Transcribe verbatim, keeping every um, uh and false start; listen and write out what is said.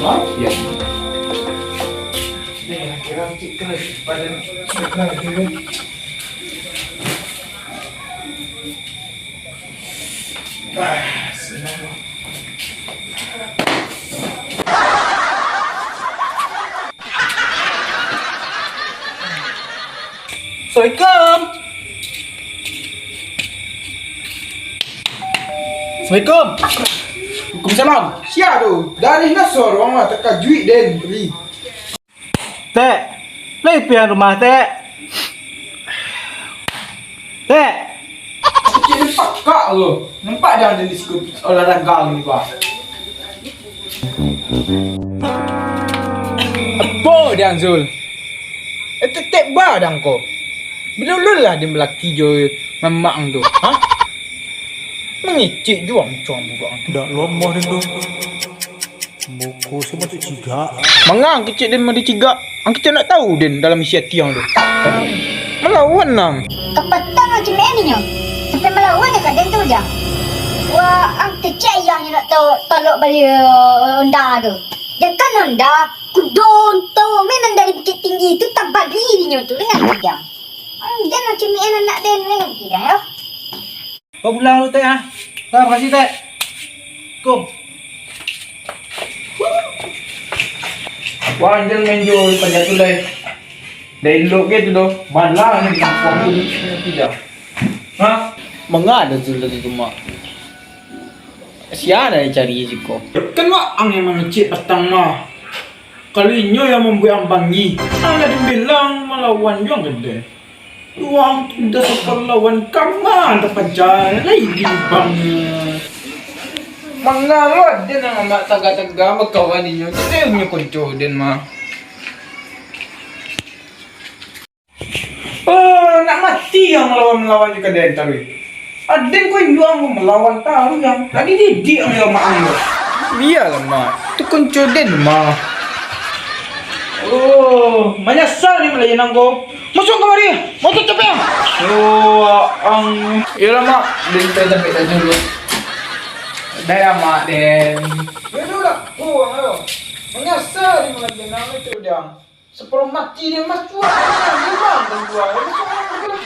Hah? Iya. Nih, kira cik kena pada kena dulu. Ah, senang. Assalamualaikum. Assalamualaikum. Waalaikumsalam. Sia tu? Dari Nasor, wang lah takajuik den tadi. Tek, lai pian rumah, Tek? Tek. Kecil ni pakak tu. Nampak dah ada di siku olahraga ni, bah. Apo dang, Zul? Eh, tek, tek ba dang ko. Bilo ulun lah den balaki jo mamak ang tu, ha? Mangecek juo ang cuang buruak ang tu. Dak lomah den tu. Boko se masuak cigak. Manga ang kecek den mah dicigak? Ang kecek nak tahu den dalam isi ati ang tu. Malawan ang. Kapatang ang cimekan inyo. Sampai malawan dek den tu, Jang. Wah, ang kecek ayah nyo nak to-, tolok bali, eh, Honda tu. Jankan Honda, kudo unto, main nan dari Bukittinggi tu, tabali inyo tu, ingat, Jang. Ang jan ang cimekan anak den, ingat, Jang, yo. Kau pulang lu, Tek, ah. Nah, makasih, Tek. Kum. Wah, anjing main jo, panjat tu, Lai. Dah elok ke tu doh. Malah ni, buang tu, tidak. Ha? Manga ado tu lagi tu, Mak? Sia nan dicari siko? Kan, Mak, ang yang mangecek patang mah. Kalau inyo yang mambuek ang bangih, ang lah dibilang malawan juo ang ka den. Wang tu dah sakolah lawan kama tapaja, lai di bang. Manga lo ado nan amak taga-taga bakawan inyo, kito inyo konco den mah. Oh, nak mati yang malawan-malawan jo ka den taruih. Aden ko injuang ko malawan taruih yang. Lagi didik ang yo mak ang ko. Bialah, Mak. Tu konco den, Mak. Oh, manyasal ni malayan ang ko. Masuak kamari. Masuak capek ang. Oh, ang. Iyolah, Mak. Den taruih capek dah dulu. Dah ya, Mak, den. Yo, yo lah. Oh, ang yo. Manyasal ni malayan ang itu, den. Saparuah mati den masuak, den mah, den jual, den masuak, den masuak.